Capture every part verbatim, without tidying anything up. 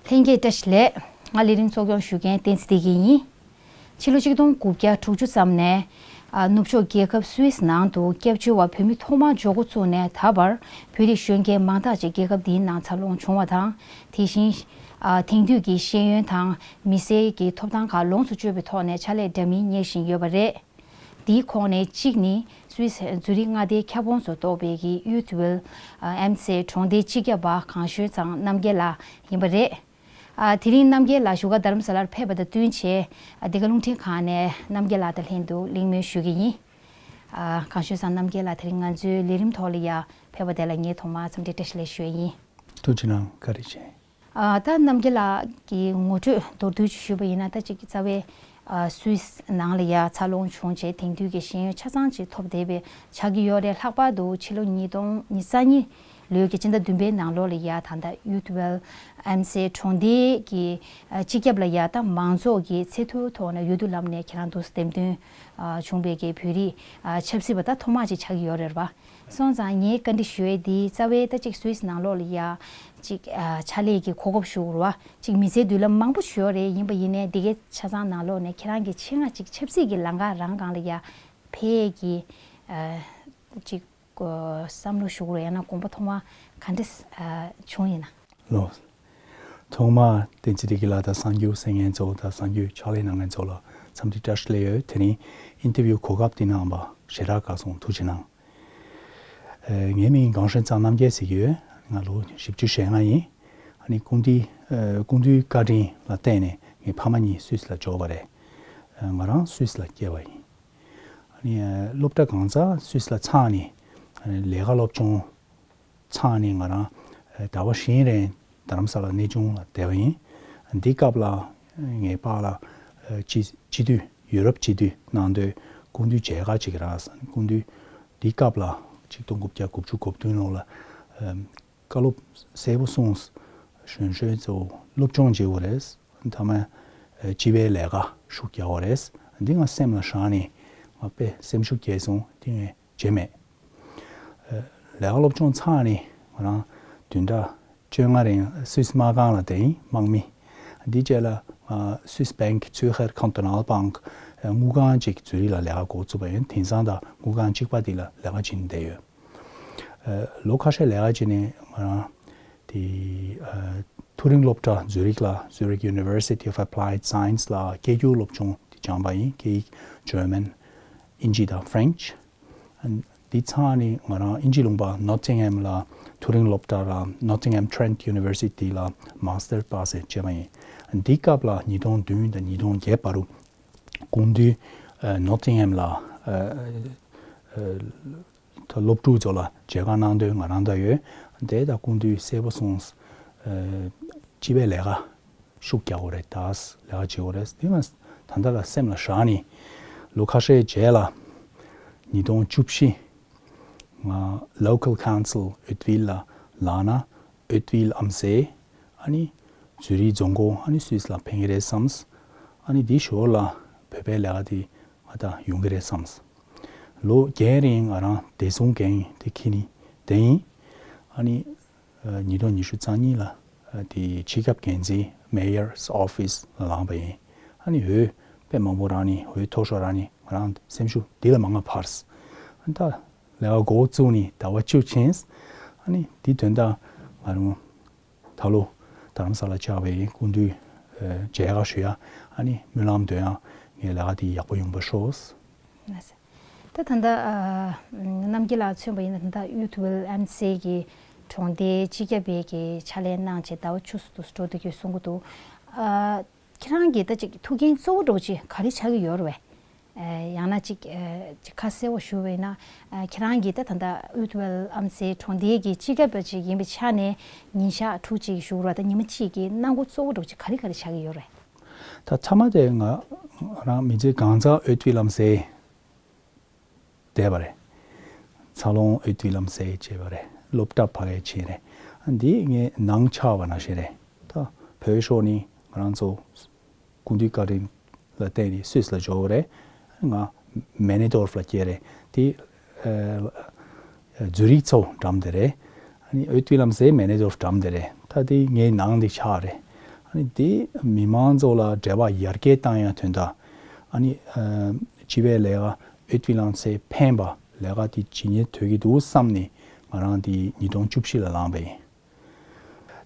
ལྷན་རྒྱས་བཀྲ་ཤིས་བདེ་ལེགས། ང་ལས་རིམ་གཙོ་སྐྱོང་ཞུ་མཁན་བསྟན་འཛིན་བདེ་སྐྱིད་ཡིན། ཕྱི་ལོ་ཆིག་སྟོང་དགུ་བརྒྱ་དྲུག་ཅུ་ཙམ་ནས། ཨ། ནུབ་ཕྱོགས་རྒྱལ་ཁབ་སུད་སི་ནང་དུ་སྐྱབས་བཅོལ་བ་བོད་མི་ཐོག་མར་འབྱོར་འགོ་བཙུགས་ནས་ད་བར་བོད་རིགས་གཞོན་སྐྱེས་མང་དག་ཅིག་རྒྱལ་ཁབ་འདིའི་ནང་འཚར་ལོངས་བྱུང་བ་དང་། དེ་བཞིན། ཨ། དེང་དུས་ཀྱི་ཤེས་ཡོན་དང་མི་སེར་གྱི་ཐོབ་ཐང་ཁག་ལོངས་སུ་སྤྱོད་པའི་ཐོག་ནས་ཕྱག་ལས་འདྲ་མིན་གཉེར་བཞིན་ཡོད་པ་རེད། དེའི་ཁོངས་ནས་གཅིག་ནི་སུད་སི་ཛུ་རིག་མངའ་སྡེའི་ཁྱབ་ཁོངས་སུ་གཏོགས་པའི་གི་ཡུད་ཝེལ་ཨེམ་སེ་གྲོང་སྡེའི་སྤྱི་ཁྱབ་པ་གངས་ཞོལ་ཚང་རྣམ་རྒྱལ་ལགས་ཡིན་པ་རེད། ཨ། དེ་རིང་རྣམ་རྒྱལ་ལགས་བཞུགས་སྒར་རྡ་རམ་ས་ལར་ཕེབས་པ་དང་བསྟུན་བྱས། ཨ། འདི་ག་རླུང་འཕྲིན་ཁང་ནས་རྣམ་རྒྱལ་ལགས་དང་ལྷན་དུ་གླེང་མོལ་ཞུ་གི་ཡིན། ཨ། གངས་ཞོལ་ཚང་རྣམ་རྒྱལ་ལགས་དེ་རིང་ང་ཚོའི་ལས་རིམ་ཐོག་ལ་ཡ་ཕེབས་པ་དེ་ལ་ངས་ཐོག་མར་འཚམས་འདྲི་བཀྲ་ཤིས་བདེ་ལེགས་ཞུ་ཡ་ཡིན། ཐུགས་རྗེ་གནང་། བཀའ་དྲིན་ཆེ། ཨ། ད་རྣམ་རྒྱལ་ལགས་ཀྱི་ངོ་སྤྲོད་མདོར་བསྡུས་ཅིག་ཞུས་པ་ཡིན་ན། ད་ཅིག་རྩ་བའི། ཨ། སུད་སི་ནང་ལ་ཡ་འཚར་ལོངས་བྱུང་རྗེས་དེང་དུས་ཀྱི་ཤེས་ཡོན་ཆ་ཚང་ཅིག་ཐོབ་བསྡད་པའི་ཆགས་ཀྱི་ཡོད་རེད། ལྷག་པར་དུ་ཕྱི་ལོ་ཉིས་སྟོང་ཉི་ཤུ་རྩ་གཉིས་ལོའི་གི་སྤྱི་ཟླ་བདུན་པའི་ནང་ལོགས་ལ་ཡ་ད་ལྟ་ཡུད་ཝེལ་ཨེམ་སེ་གྲོང་སྡེའི་གི། ཨ། སྤྱི་ཁྱབ་ལ་ཡ་ད་མང་ཚོགས་ཀྱི་ཚད་མཐོའི་ཐོག་ནས་འོས་བསྡུ་ལམ་ནས་ཁྱེད་རང་འདུག་སེ་འདེམས་ཐོན། ཨ། བྱུང་བའི་གི་བོད་རིགས། ཨ། ཆབ་སྲིད་པ་ད་ཐོག་མ་ཅིག་ཆགས་ཀྱི་ཡོད་རེད་པ། སོང་ཙང་ངས་བཀའ་འདྲི་ཞུ་ཡས་འདི་རྩ་བའི་ད་ཅིག་སུད་སི་ནང་ལོགས་ལ་ཡ་ཅིག་ཨ། ཕྱག་ལས་ཀྱི་གོ་སྐབས་ཞུ་དགོས་རེད་པ། ཅིག་མི་ཚེའི་མདུན་ལམ་མང་པོ་ཞིག་ཡོད་རེད། ཡིན་པ་ཡིན་ནའི་འདི་གའི་ཆ་ཚང་ནང་ལོགས་ནས་ཁྱེད་རང་གི་ཆེད་མངགས་ཅིག་ཆབ་སྲིད་ཀྱི་ལམ་ཁ་རང་སྒང་ལ་ཡ་ཕེབས་ཀྱི། ཨ། ཅིག་ཨ། བསམ་བློ་ཞུ་དགོས་རེད། ཡང་ན་དགོངས་པ་ཐོག་མ་ག་འདྲ། ཨ། བྱུང་ཡིན་ན། ལགས། ཐོག་མར་བསྟན་འཛིན་བདེ་སྐྱིད་ལགས་དང་གསར་འགྱུར་གསན་མཁན་ཚོ་དང་གསར་འགྱུར་ཕྱག་ལས་གནང་མཁན་ཚོ་ལ་འཚམས་འདྲི་བཀྲ་ཤིས་བདེ་ལེགས་ཡོད། དེ་རིང་ཨིན་ཊར་བིའུ་གོ་སྐབས་འདི་གནང་བ་ཞེ་དྲག་དགའ་སོང་། ཐུགས་རྗེ་གནང་། ཨ། ངའི་མིང་གངས་ཞོལ་ཚང་རྣམ་རྒྱལ་ཟེར་གྱི་ཡོད། ང་ལོ་བཞི་བཅུ་ཞེ་ལྔ་ཡིན། ཨ་ནི་སྐུ་མདུན། ཨ། སྐུ་མདུན་བཀའ་དྲིན་ལ་བརྟེན་ནས་ངའི་ཕ་མ་གཉིས་སུད་སི་ལ་འབྱོར་བ་རེད། ཨ། ང་རང་སུད་སི་ལ་སྐྱེས་པ་ཡིན། ཨ་ནི། ཨ། སློབ་གྲྭ་གང་ཚར་སུད་སི་ལ་ཚར་ནས། ཨ་ནི་ལས་ཀ་སློབ་སྦྱོང་ཚར་ནས་ང་རང་ཟླ་བ་བཞི་རིང་རྡ་རམ་ས་ལ་གནས་ཆུང་ལ་བསྡད་པ་ཡིན། འདི་སྐབས་ལ་ངའི་པཱ་ལགས་སྤྱི་སྤྱི་འཐུས་ཡུ་རོབ་སྤྱི་འཐུས་གནང་དུས་སྐུ་མདུན་མཇལ་ཁ་ཅིག་རག་སོང་། སྐུ་མདུན་འདི་སྐབས་ལ་ཆིག་སྟོང་དགུ་བརྒྱ་དགུ་བཅུ་གོ་བདུན་ལོ་ལ་བཀའ་སློབ་གསལ་པོ་གསུངས། གཞོན་གཞོན་ཚོ་སློབ་སྦྱོང་བྱེད་དགོས་རེད། མཐའ་མ་སྤྱི་པའི་ལས་ཀ་ཤུགས་རྒྱག་དགོས་རེད། འདི་ང་སེམས་ལ་བཞག་ནས་ང་དཔེ་སེམས་ཤུགས་སྐྱེས་སོང་། འདི་ངས་བརྗེད་མེད། ལས་ཀ་སློབ་སྦྱོང་ཚར་ནས་ང་རང་བདུན་ཕྲག་བཅོ་ལྔ་རིང་སུད་སི་དམག་ཁང་ལ་བསྡད་ཡིན། དམག་མི། འདི་རྗེས་ལ་ང་Swiss Bank Zürcher Kantonalbank དངུལ་ཁང་ཅིག་ཛུ་རིག་ལ་ལས་ཀ་འགོ་བཙུགས་པ་ཡིན། དེང་སང་ད་དངུལ་ཁང་གཅིག་པ་འདི་ལ་ལས་ཀ་བྱེད་བསྡད་ཡོད། ལོ་ཁ་ཤས་ལས་ཀ་བྱས་ནས་ང་རང་དེ་མཐོ་རིམ་སློབ་གྲྭ་ཛུ་རིག་ལ་Zurich University of Applied Science ལ་སྐད་སྒྱུར་སློབ་སྦྱོང་དེ་སྦྱངས་པ་ཡིན། སྐད་ཡིག་German། དབྱིན་ཇི་དང་French། འདི་ཚར་ནས་ང་རང་དབྱིན་ཇི་ལུང་པ་Nottingham ལ་མཐོ་རིམ་སློབ་གྲྭ་ལ་Nottingham Trent University ལ་མཱས་ཊར་པ་སེ་བྱས་པ་ཡིན། འདི་སྐབས་ལ་ཉིས་སྟོང་བདུན་དང་ཉིས་སྟོང་བརྒྱད་བར་དུ་སྐུ་མདུན་Nottingham ལ་ད་སློབ་ཕྲུག་ཚོ་ལ་མཇལ་ཁ་གནང་དུས་ང་རང་ད་ཡོད། དེ་ད་སྐུ་མདུན་གསལ་པོ་གསུངས། སྤྱི་པའི་ལས་ཀ་ཤུགས་རྒྱག་དགོས་རེད། ད་ལས་ཀ་བྱེད་དགོས་རེད། དེ་ང་ད་ལྟ་ལ་སེམས་ལ་བཞག་ནས་ལོ་ཁ་ཤས་རྗེས་ལ་ཉིས་སྟོང་བཅུ་བཞི་ང་Local Council ཨུཏྤལ་ལ་ལགས་ན་ཨུཏྤལ་ཨམ་སེ། ཨ་ནི་ཛུ་རིག་རྫོང་ཁོངས་ཨ་ནི་སུད་སི་ལ་ཕན་གྱི་རེད་བསམས། ཨ་ནི་འདི་ཞོར་ལ་བོད་པའི་ལས་ཀ་དེ་ང་ད་ཡོང་གི་རེད་བསམས། ལོ་བརྒྱད་རིང་ང་རང་བདེ་སྲུང་འགན་དེ་འཁྱེར་ནས་བསྡད་ཡིན། ཨ་ནི་ཉིས་སྟོང་ཉི་ཤུ་རྩ་གཉིས་ལ་དེ་སྤྱི་ཁྱབ་འགན་འཛིན་Mayor's Office ལ་ལངས་པ་ཡིན། ཨ་ནི་འོས་དཔེ་མང་པོ་རག་ནས་འོས་མཐོ་ཤོས་རག་ནས་ང་རང་སེམས་ཤུགས་འདི་ལས་མང་ང་འཕར། ཨ་ནི་ད་ལས་ཀ་འགོ་བཙུགས་ནས་ཟླ་བ་བཅུ་ཕྱིན། ཨ་ནི་འདི་དོན་དག་ང་རང་ད་ལོ་རྡ་རམ་ས་ལ་བཅར་བའི་སྐུ་མདུན་མཇལ་ཁ་ཞུ་ཡ། ཨ་ནི་སྨོན་ལམ་འདོན་ཡ། ངའི་ལས་ཀ་འདི་ཡག་པོ་ཡོང་བ་ཤོག། ད་ད་ལྟ་ཨ་རྣམ་རྒྱལ་ལགས་མཚོན་པ་ཡིན་ན་ད་ལྟ་ཡུད་ཝེལ་ཨེམ་སེ་གི་གྲོང་སྡེའི་སྤྱི་ཁྱབ་པའི་གི་ཕྱག་ལས་གནང་བྱས་ཟླ་བ་བཅུ་ཙམ་འགྲོ་བསྡད་ཀྱི་གསུང་གི་འདུག། ཨ་ཁྱེད་རང་གི་ད་ཅིག་ཐུགས་འགན་གཙོ་བོ་འདྲ་བོ་ཅིག་ག་རེ་ཆགས་ཀྱི་ཡོད་རེད་པས། ཨ་ཡང་ན་ཅིག་ཨ་ཅིག་ཁ་གསལ་བོ་ཞུ་བས་ན། ཨ་ཁྱེད་རང་གིས་ད་ད་ལྟ་ཡུད་ཝེལ་ཨེམ་སེ་གྲོང་སྡེའི་གི་སྤྱི་ཁྱབ་པ་ཅིག་ཡིན་པའི་ཆ་ནས་ཉིན་ཞག་དྲུག་ཅིག་བཞུགས་ར། ད་ཉི་མ་གཅིག་གི་གནང་སྒོ་གཙོ་བོ་འདྲ་བོ་ཅིག་ག་རེ་ག་རེ་ཆགས་ཀྱི་ཡོད་རེད། ད་མཐའ་མ་དེ་ང་རང་མི་ཚེ་གང་ཚང་ཡུད་ཝེལ་ཨེམ་སེ་བསྡད་པ་རེད། འཚར་ལོངས་ཡུད་ཝེལ་ཨེམ་སེ་བྱས་པ་རེད། སློབ་གྲྭ་ཕ་གིར་ཕྱིན་རེད། འདི་ངའི་ནང་ཆགས་པ་ནང་བཞིན་རེད། ད་བོད་ཤོར་ནས་ང་རང་ཚོ་སྐུ་མདུན་བཀའ་དྲིན་ལ་བརྟེན་ནས་སུད་སི་ལ་འབྱོར་བ་རེད། ང་མེ་ནེ་ཌོར་ཕ་ལ་སྐྱེས་རེད། དེ་ཨ་ཛུ་རིག་ཚོ་འགྲམ་དེ་རེད། ཨ་ནི་ཡུད་ཝེལ་ཨེམ་སེ་མེ་ནེ་ཌོར་ཕ་འགྲམ་དེ་རེད། ད་དེ་ངའི་ནང་དེ་ཆགས་རེད། ཨ་ནི་དེ་མི་མང་ཚོ་ལ་འབྲེལ་བ་ཡར་རྒྱས་བཏང་ཡ་དོན་དག་ཨ་ནི་ཨ་སྤྱི་པའི་ལས་ཀ་འོས་བསྡུ་ལམ་སེང་ཕན་པ་ལས་ཀ་དེ་ཇི་སྙེད་ཐོས་ཀྱི་འདུག་བསམ་ནས་ང་རང་དེ་ཉིས་སྟོང་བཅུ་བཞི་ལ་ལངས་པ་ཡིན།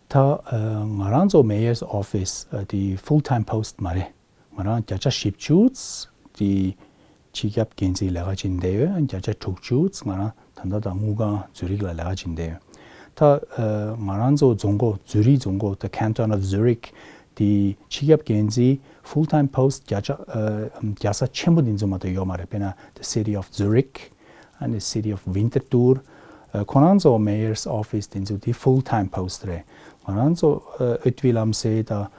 ད་ཨ་ང་རང་ཚོ་Mayor's Office ཨ་དེ་full time post མ་རེད། ང་རང་བརྒྱ་ཆ་བཞི་བཅུ་དེ་སྤྱི་ཁྱབ་འགན་འཛིན་ལས་ཀ་བྱེད་བསྡད་ཡོད། བརྒྱ་ཆ་དྲུག་ཅུ་ང་རང་ད་ལྟ་དང་དངུལ་ཁང་ཛུ་རིག་ལ་ལས་ཀ་བྱེད་བསྡད་ཡོད། ད་ཨ་ང་རང་ཚོ་རྫོང་ཁོངས་ཛུ་རིག་རྫོང་ཁོངས་the Canton of Zurich དེ་སྤྱི་ཁྱབ་འགན་འཛིན་full time post བརྒྱ་ཆ་ཨ་རྒྱལ་ས་ཆེན་པོ་འདི་ཚོ་མ་གཏོགས་ཡོད་མ་རེད། དཔེར་ན་the City of Zurich ཨ་ནི་City of Winterthur ཨ་ཁོ་རང་ཚོ་Mayor's Office དེ་ཚོ་དེ་full time post རེད། ང་རང་ཚོ་ཨ་འོས་བསྡུ་ལམ་སེང་དང་ཨ་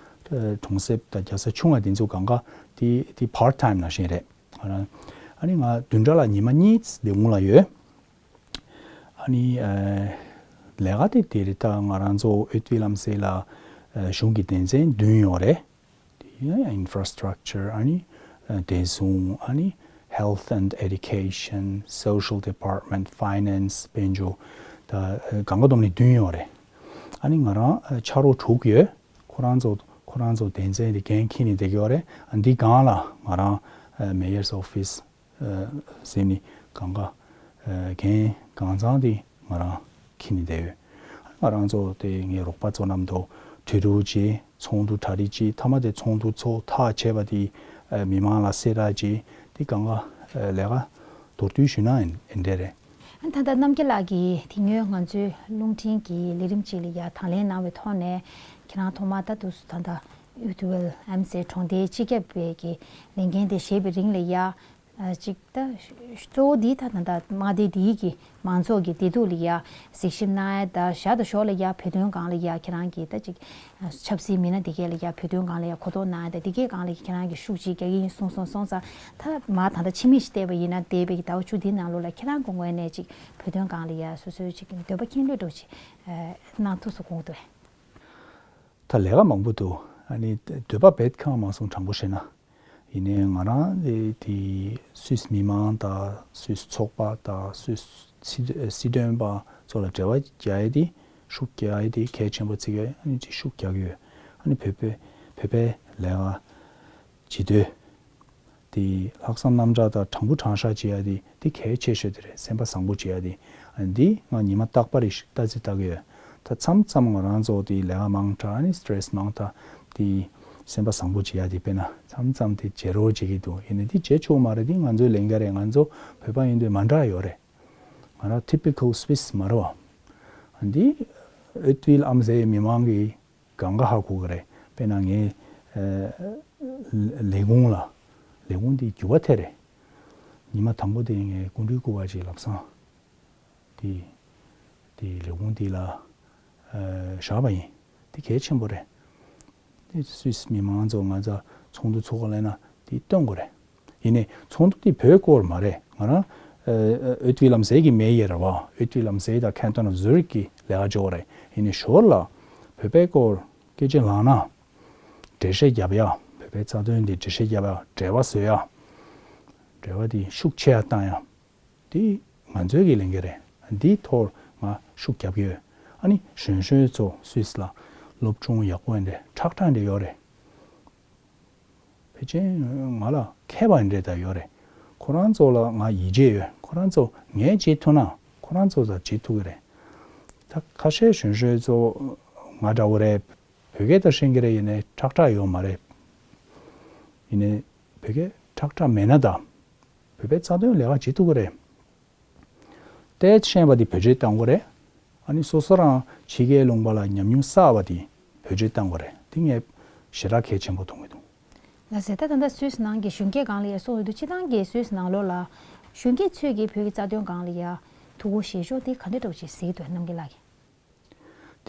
གྲོང་གསེབ་དང་རྒྱལ་ས་ཆུང་བ་དེ་ཚོ་གང་ག་དེ་དེ་part time ནང་བཞིན་རེད། ང་རང་ཨ་ནི་ང་བདུན་ཕྲག་ལ་ཉི་མ་གཉིས་བདེ་སྐྱིད་ལ་ཡོད། ཨ་ནི་ཨ་ལས་ཀ་དེ་དེ་རེད། ད་ང་རང་ཚོ་འོས་བསྡུ་ལམ་སེང་ལ་ཨ་གཞུང་གི་སྡེ་ཚན་བདུན་ཡོད་རེད། དེ་infrastructure ཨ་ནི་ཨ་བདེ་སྲུང་ཨ་ནི་health and education, social department, finance དཔལ་འབྱོར་ད་ཨ་གང་ག་བསྡོམས་ནས་བདུན་ཡོད་རེད། ཨ་ནི་ང་རང་ཨ་ཕྱག་རོགས་དྲུག་ཡོད། ཁོ་རང་ཚོ་ཁོ་རང་ཚོ་སྡེ་ཚན་དེ་འགན་འཁྱེར་ནས་བསྡད་ཀྱི་ཡོད་རེད། ཨ་འདི་སྒང་ལ་ང་རང་ཨ་Mayor's Office ཟེར་ནི་གང་ག་འགན་གང་ཚང་དེ་ང་རང་འཁྱེར་ནས་བསྡད་ཡོད། ང་རང་ཚོ་དེ་ངའི་རོགས་པ་ཚོ་རྣམས་དང་གྲོས་བསྡུར་བྱས་ཚོགས་འདུ་གྲ་སྒྲིག་བྱས་མཐའ་མ་དེ་ཚོགས་འདུ་ཚོགས་ཐག་བཅད་པ་དེ་མི་མང་ལ་གསལ་བསྒྲགས་བྱས་དེ་གང་ག་ལས་ཀ་མདོར་བསྡུས་ཞུས་ན་འདི་འདྲ་རེད། ད་ལྟ་རྣམ་རྒྱལ་ལགས་ཀྱིས་དེ་སྔོན་ང་ཚོའི་རླུང་འཕྲིན་གྱི་ལས་རིམ་ཅིག་ལ་ཡ་དང་ལེན་གནང་བའི་ཐོག་ནས་ཁྱེད་རང་ཐོག་མར་ད་དུས་སུ་ད་ལྟ་འོས་བསྡུ་ལམ་སེང་གྲོང་སྡེའི་སྤྱི་ཁྱབ་པའི་གི་ལས་འགན་དེ་བཞེས་པའི་རིང་ལ་ཡ། ཨ་གཅིག་ད་གཙོ་བོ་འདི་ད་ད་ད་མངའ་སྡེ་འདིའི་གི་མང་ཚོགས་ཀྱི་བདེ་སྡུག་ལ་ཡ་གཟིགས་ཞིབ་གནང་ཡ་ད་ཞར་དང་ཞོར་ལ་ཡ་བོད་དོན་སྒང་ལ་ཡ་ཁྱེད་རང་གི་ད་ཅིག་ཆབ་སྲིད་མི་སྣ་འདི་གས་ལ་ཡ་བོད་དོན་སྒང་ལ་ཡ་གོ་རྟོགས་གནང་ཡ་ད་འདི་གས་སྒང་ལ་ཡ་ཁྱེད་རང་གི་ཤུགས་ཅིག་རྒྱག་གི་ཡིན་གསུངས་སོང་། སོང་ཙང་ད་མ་ད་ད་ཕྱི་མིག་ཅིག་བལྟས་པ་ཡིན་ན་འདས་པའི་གི་ཟླ་བ་བཅུ་འདིའི་ནང་ལོགས་ལ་ཁྱེད་རང་གི་ངོས་ནས་ཅིག་བོད་དོན་སྒང་ལ་ཡ་སོ་སོའི་ཅིག་འདོད་པ་ཁེངས་ལོས་འདྲ་བོ་ཅིག་གནང་ཐུབ་སོང་དགོངས་འདུག་ད་ལས་ཀ་མང་པོ་འདུག་ཨ་ནི་འདོད་པ་རྦད་ཁེངས་མ་སོང་དྲང་པོ་བཤད་ན། ཡིན་ནའི་ང་རང་དེ་དེ་སུད་སི་མི་མང་དང་སུད་སི་ཚོགས་པ་དང་སུད་སི་སྲིད་སྲིད་དོན་པ་ཚོ་ལ་འབྲེལ་བ་རྒྱག་ཡས་དེ་ཤུགས་རྒྱག་ཡས་དེ་གལ་ཆེན་པོ་བརྩི་གི་ཡོད། ཨ་ནི་ཅིག་ཤུགས་རྒྱག་གི་ཡོད། ཨ་ནི་བོད་པའི་བོད་པའི་ལས་ཀ་བྱེད་འདོད་དེ་ལྷག་བསམ་རྣམ་དག་དང་དྲང་པོ་དྲང་བཞག་བྱེད་ཡས་དེ་དེ་གལ་ཆེ་ཤོས་དེ་རེད། སེམས་པ་བཟང་པོ་བྱེད་ཡ་དེ། འདི་ང་ཉི་མ་རྟག་པར་རེ་ཞིག་ལྟ་ཚེ་ལྟ་གི་ཡོད། ད་མཚམས་མཚམས་ང་རང་ཚོ་དེ་ལས་ཀ་མང་དྲགས་ཨ་ནི་སི་ཊེ་རེ་སི་མང་དྲགས་དེ་སེམས་པ་བཟང་པོ་བྱེད་ཡ་དེ་དཔེར་ན་མཚམས་མཚམས་དེ་བརྗེད་རོགས་བྱེད་ཀྱི་འདུག་ཡིན་ནའི་དེ་བརྗེད་ཆོག་མ་རེད། དེ་ང་ཚོའི་ལས་འགན་རེད། ང་ཚོ་བོད་པ་ཡིན་དུས་མ་འདྲ་ཡོད་རེད། ང་རང་ཊི་པི་ཀལ་སུད་སི་མ་རེད་བ། འདི་འོས་བསྡུ་ལམ་སེང་མི་མང་གི་གང་ག་ཧ་གོ་གི་རེད། དཔེར་ན་ངའི་ཨ་ལས་ཁུངས་ལ་ལས་ཁུངས་འདི་འགྱུར་བ་ཐེབས་རེད། ཉི་མ་དང་པོ་དེ་ངའི་སྐུ་མགྲོན་སྐུ་པར་ཅིག་ལབ་སོང་། དེ་དེ་ལས་ཁུངས་འདི་ལ་ཨ་བཞག་པ་ཡིན། དེ་གལ་ཆེན་པོ་རེད། དེ་སུད་སི་མི་མང་ཚོ་ང་ཚོ་ཚོགས་འདུ་ཚོགས་ག་སླེབས་ན་དེ་སྟོན་དགོས་རེད། ཡིན་ནའི་ཚོགས་འདུ་དེ་བོད་སྐོར་མ་རེད། ང་རང་ཨ་ཨ་འོས་བསྡུ་ལམ་སེང་གི་མེ་ཡར་རེད་བ། འོས་བསྡུ་ལམ་སེང་དང་ཁན་ཊོན་ཨོཕ་ཛུ་རིག་གི་ལས་ཀ་འབྱོར་བ་རེད། ཡིན་ནའི་ཞོར་ལ་བོད་པའི་སྐོར་སྐད་ཆ་ལངས་ན་འགྲེལ་བཤད་རྒྱབ་ཡ། བོད་པའི་རྩ་དོན་དེ་འགྲེལ་བཤད་རྒྱབ་ཡ། འབྲེལ་བ་བཟོ་ཡ། འབྲེལ་བ་དེ་ཤུགས་ཆེ་ཡ་བཏང་ཡ། དེ་ང་ཚོའི་གི་ལས་འགན་རེད། འདིའི་ཐོག་ང་ཤུགས་རྒྱབ་ཀྱི་ཡོད། ཨ་ནི་གཞོན་གཞོན་ཚོ་སུད་སི་ལ་སློབ་སྦྱོང་ཡག་པོ་ཡིན་རེད། ཁྲག་ཁྲག་འདྲ་ཡོད་རེད། ཕལ་ཆེར་ང་ལ་མཁས་པ་འདྲ་ད་ཡོད་རེད། ཁོ་རང་ཚོ་ལ་ང་ཡིད་ཆེས་ཡོད། ཁོ་རང་ཚོ་ངས་བྱེད་ཐུབ་ན་ཁོ་རང་ཚོ་ད་བྱེད་ཐུབ་ཀྱི་རེད། ད་ཁ་ཤས་གཞོན་གཞོན་ཚོ་ང་འདྲ་བོ་རེད། བོད་སྐད་ད་ཤེས་ཀྱི་རེད། ཡིན་ནའི་ཁྲག་ཁྲག་ཡོད་མ་རེད། ཡིན་ནའི་བོད་སྐད་ཁྲག་ཁྲག་མེད་ན་ད་བོད་པའི་རྩ་དོན་ལས་ཀ་བྱེད་ཐུབ་ཀྱི་རེད། ཏོག་ཙམ་ཤེས་པ་དེ་བེད་སྤྱོད་གཏང་དགོས་རེད། ཨ་ནི་སོ་སོ་རང་ཕྱི་རྒྱལ་ལུང་པ་ལ་ཉམས་མྱོང་བསགས་པ་དེ་བེད་སྤྱོད་གཏང་དགོས་རེད། དེ་ངས་ཞེ་དྲག་གལ་ཆེན་པོ་མཐོང་གི་འདུག་ལགས་སེ། ད་ད་ལྟ་སུད་སི་ནང་གི་གཞོན་སྐྱེས་སྒང་ལ་ཡ་གསུངས་ཡོད་དུས་སྤྱིར་བཏང་གི་སུད་སི་ནང་ལོགས་ལ་གཞོན་སྐྱེས་ཚོས་ཀྱི་བོད་ཀྱི་རྩ་དོན་སྒང་ལ་ཡ་ཐུགས་ཁུར་བཞེས་ཕྱོགས་དེ་ག་འདྲ་འདྲ་བོ་ཅིག་གཟིགས་འདུག་རྣམ་རྒྱལ་ལགས་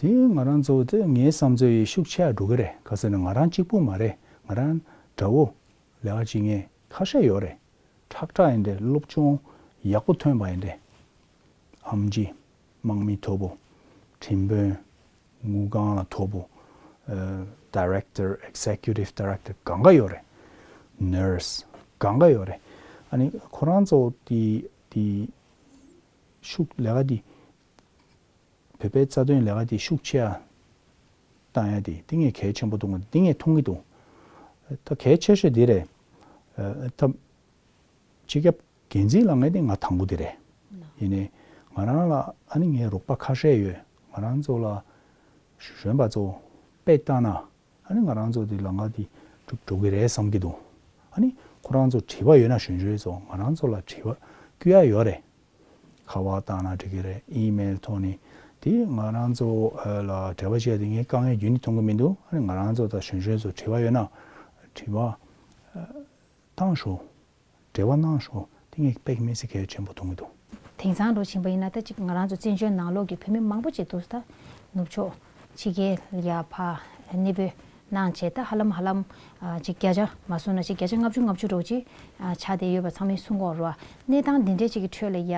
ཀྱིས། དེ་ང་རང་ཚོ་དེ་ངའི་བསམ་ཚོད་ཡིས་ཤུགས་ཆེ་འགྲོ་གི་རེད། ག་ཟེར་ན་ང་རང་གཅིག་པུ་མ་རེད། ང་རང་འདྲ་བོ་ལས་ཀ་བྱེད་མཁན་ཁ་ཤས་ཡོད་རེད། ཁྲག་ཁྲག་ཡིན་རེད། སློབ་སྦྱོང་ཡག་པོ་ཐོན་པ་ཡིན་རེད། ཨེམ་ཆི་དམག་མི་མཐོ་པོ། ཁྲིམས་དཔོན། དངུལ་ཁང་ལ་མཐོ་པོ། ཨ་ཌའི་རེག་ཊར། ཨེག་ཛེག་ཀིའུ་ཊིབ་ཌའི་རེག་ཊར་གང་ག་ཡོད་རེད། ནར་སི་གང་ག་ཡོད་རེད། ཨ་ནི་ཁོ་རང་ཚོ་དེ་དེ་ཤུགས་ལས་ཀ་དེ་བོད་པའི་རྩ་དོན་ལས་ཀ་དེ་ཤུགས་ཆེ་ཨ་ བཏང་ཡ་དེ་དེ་ངས་གལ་ཆེན་པོ་མཐོང་གི་འདུག་དེ་ངས་མཐོང་གི་འདུག་ད་གལ་ཆེ་ཤོས་དེ་རེད། ཨ་ད་སྤྱི་ཁྱབ་འགན་འཛིན་ལངས་མཁན་དེ་ང་དང་པོ་དེ་རེད། ཡིན་ནའི་ང་རང་ལ་ཨ་ནི་ངའི་རོགས་པ་ཁ་ཤས་ཡོད། ང་རང་ཚོ་ལ་གཞོན་པ་ཚོ་དཔེ་བལྟས་ན་ཨ་ནི་ང་རང་ཚོ་དེ་ལམ་ཁ་དེ་འགྲུབ་འགྲོ་གི་རེད་བསམ་གྱི་འདུག་ཨ་ནི་ཁོ་རང་ཚོ་དྲི་བ་ཡོད་ན་གཞོན་གཞོན་ཚོ་ང་རང་ཚོ་ལ་དྲི་བ་བསྐུལ་ཡ་ཡོད་རེད། ཁ་པར་བཏང་ན་འགྲིག་གི་རེད། ཨི་མེལ་ཐོག་ནས་དེ་ང་རང་ཚོ་ལ་འབྲེལ་བ་བྱས་ཏེ་ངས་དཀའ་ངལ་རྒྱུན་ནས་མཐོང་གི་མི་འདུག་ཨ་ནི་ང་རང་ཚོ་དང་གཞོན་གཞོན་ཚོ་དྲི་བ་ཡོད་ན་དྲི་བ་བཏང་ཤོག་འབྲེལ་བ་གནང་ཤོག་དེ་ངས་དཔེ་མི་སྲིད་གལ་ཆེན་པོ་མཐོང་གི་འདུག་དེང་སང་འགྲོ་ཕྱིན་པ་ཡིན་ན་ད་ཅིག་ང་རང་ཚོ་བཙན་བྱོལ་ནང་ལོགས་ཀྱི་བོད་མི་མང་པོ་ཅིག་འདུག་ད་ནུབ་ཕྱོགས་ཕྱི་རྒྱལ་ལ་ཡ་ཕར་གནས་སྤོས་གནང་བྱས་ད་ཧ་ལམ་ཧ་ལམ་ཨ་ཅིག་བརྒྱ་ཆ་མ་སོང་ན་ཅིག་བརྒྱ་ཆ་ལྔ་བཅུ་ལྔ་བཅུ་འདྲ་བོ་ཅིག་ཨ་ཆགས་བསྡད་ཡོད་པ་ཚང་མས་གསུང་གི་ཡོད་རེད་བ། གནས་སྟངས་འདི་འདྲའི་ཅིག་གི་ཁྲོད་ལ་ཡ་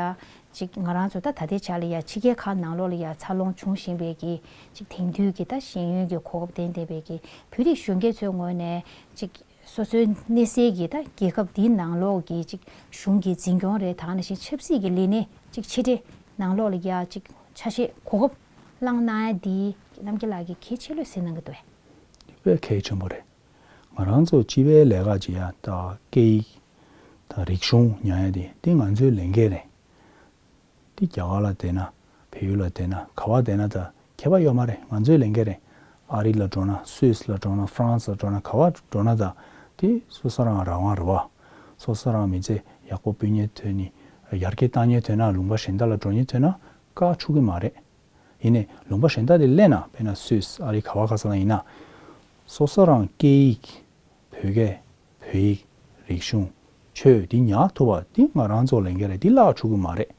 ཅིག་ང་རང་ཚོ་ད་ད་ལྟའི་ཆ་ལ་ཡ་ཕྱི་རྒྱལ་ཁག་ནང་ལོགས་ལ་ཡ་འཚར་ལོངས་བྱུང་བཞིན་པའི་གི་ཅིག་དེང་དུས་ཀྱི་ད་ཤེས་ཡོན་གྱི་གོ་སྐབས་ལྡན་བསྡད་པའི་གི་བོད་རིགས་གཞོན་སྐྱེས་ཚོའི་ངོས་ནས་ཅིག་སོ་སོའི་གནས་སའི་གི་ད་རྒྱལ་ཁབ་འདིའི་ནང་ལོགས་ཀྱི་ཅིག་གཞུང་གི་འཛིན་སྐྱོང་རེད་ད་ག་ནང་བཞིན་ཆབ་སྲིད་ཀྱི་ལས་གནས་ཅིག་ཕྱི་འབྲེལ་ནང་ལོགས་ལ་ཡ་ཅིག་ཆ་ཤས་གོ་སྐབས་བླངས་གནང་ཡ་འདི་རྣམ་རྒྱལ་ལགས་ཀྱིས་གལ་ཆེ་ལོས་ཟེར་གནང་གི་འདུག་བས། དཔེ་གལ་ཆེན་པོ་རེད། ང་རང་ཚོ་སྤྱི་པའི་ལས་ཀ་བྱེད་ཡ་ད་སྐད་ཡིག་ད་རིག་གཞུང་ཉར་ཡ་དེ་དེ་ང་ཚོའི་ལས་འགན་རེད། དེ་རྒྱ་གར་ལ་བསྡད་ན་བལ་ཡུལ་ལ་བསྡད་ན་ག་བ་བསྡད་ན་ད་ཁྱད་པར་ཡོད་མ་རེད། ང་ཚོའི་ལས་འགན་རེད། ཨ་རི་ལ་འགྲོ་ན་སུད་སི་ལ་འགྲོ་ན་ཧྥ་རན་སི་ལ་འགྲོ་ན་ག་བ་འགྲོ་ན་ད་དེ་སོ་སོ་རང་རང་དབང་རེད་བ། སོ་སོ་རང་མི་ཚེ་ཡག་པོ་སྤུན་ཉེ་ཐོན་ནི་ཡར་རྒྱས་བཏང་ཉེ་ཐོན་ན་ལུང་པ་གཞན་དག་ལ་འགྲོ་ཉེ་ཐོན་ན་བཀག་ཆོག་གི་མ་རེད། ཡིན་ནའི་ལུང་པ་གཞན་དག་དེ་སླེབས་ན་དཔེར་ན་སུད་སི་ཨ་རི་ག་བ་ག་ས་ལ་ཡིན་ན་སོ་སོ་རང་སྐད་ཡིག་བོད་སྐད་བོད་ཡིག་རིག་གཞུང་ཆོས་འདི་ཉར་ཐུབ་པ་འདི་ང་རང་ཚོ་ལས་འགན་རེད། འདི་བརླག་ཆོག་གི་མ་རེད།